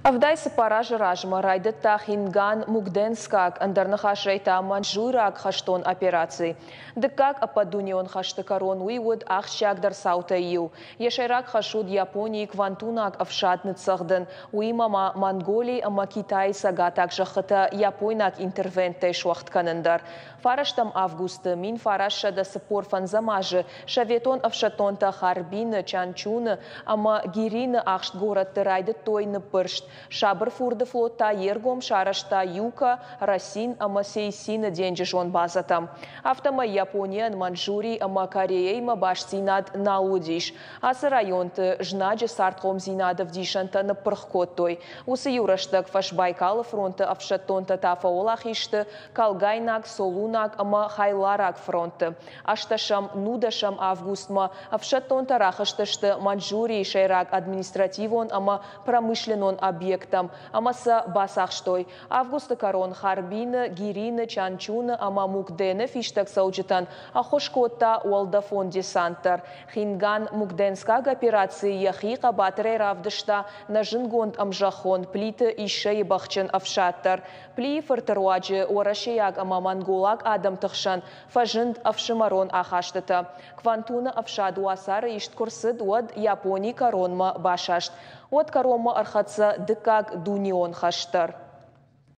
74 азы размӕ райдыдта Хинган-Мукденскаг, ӕндӕр ныхасӕй та маньчжуйраг хӕстон операци. Дыккаг ӕппӕтдунеон хӕсты кӕрон уый уыд ахсджиагдӕр цаутӕй иу. Йӕ сӕйраг хӕс уыд Японийы Квантунаг ӕфсад ныццӕгъдын, уыимӕ ма Монголи ӕмӕ Китайы цӕгатаг зӕххытӕ япойнаг интервенттӕй суӕгъд кӕнын дӕр. Фарӕстӕм августы 1945 азы советон ӕфсӕддонтӕ Харбины, Чанчуны ӕмӕ Гирины ахст горӕтты райдыдтой ныббырст. Сабыр фурды флот та йе ргом сарӕзта Юка, Расин ӕмӕ Сейсины денджызон базӕтӕм. Афтӕмӕй Японийӕн Маньчжури ӕмӕ Кореяимӕ бастдзинад нал уыдис. Ацы районты знаджы цардхъомдзинады ӕвдисӕнтӕ ныппырх кодтой. Уыцы иу рӕстӕг Фӕсбайкалы фронты ӕфсӕддонтӕ та фӕуӕлахиз сты Калгайнаг, Солунаг ӕмӕ Хайлараг фронтты. Ӕстӕсӕм, нудӕсӕм августмӕ ӕфсӕддонтӕ рахызтысты Маньчжурийы сӕйраг административон ӕмӕ промышленнон объекттӕм ӕмӕ сӕ бацахстой. Августы кӕрон Харбины, Гирины, Чанчуны ӕмӕ Мукдены фистӕгцӕуджытӕн ӕххуыс кодта уӕлдӕфон десант дӕр. Хинган-Мукденскаг операцийы йӕхи хъӕбатырӕй равдыста нӕ зындгонд ӕмзӕххон Плиты Иссӕйы бӕхджын ӕфсад дӕр. Плийы фырты руаджы уӕрӕсейаг ӕмӕ монголаг адӕмты хсӕн фӕзынд ӕфсымӕрон ахастытӕ. Квантуны ӕфсад уацары ист куы рцыд, уӕд Япони кӕронмӕ басаст. Уӕд кӕронмӕ ӕрхӕццӕ Дыккаг дунеон хӕст дӕр.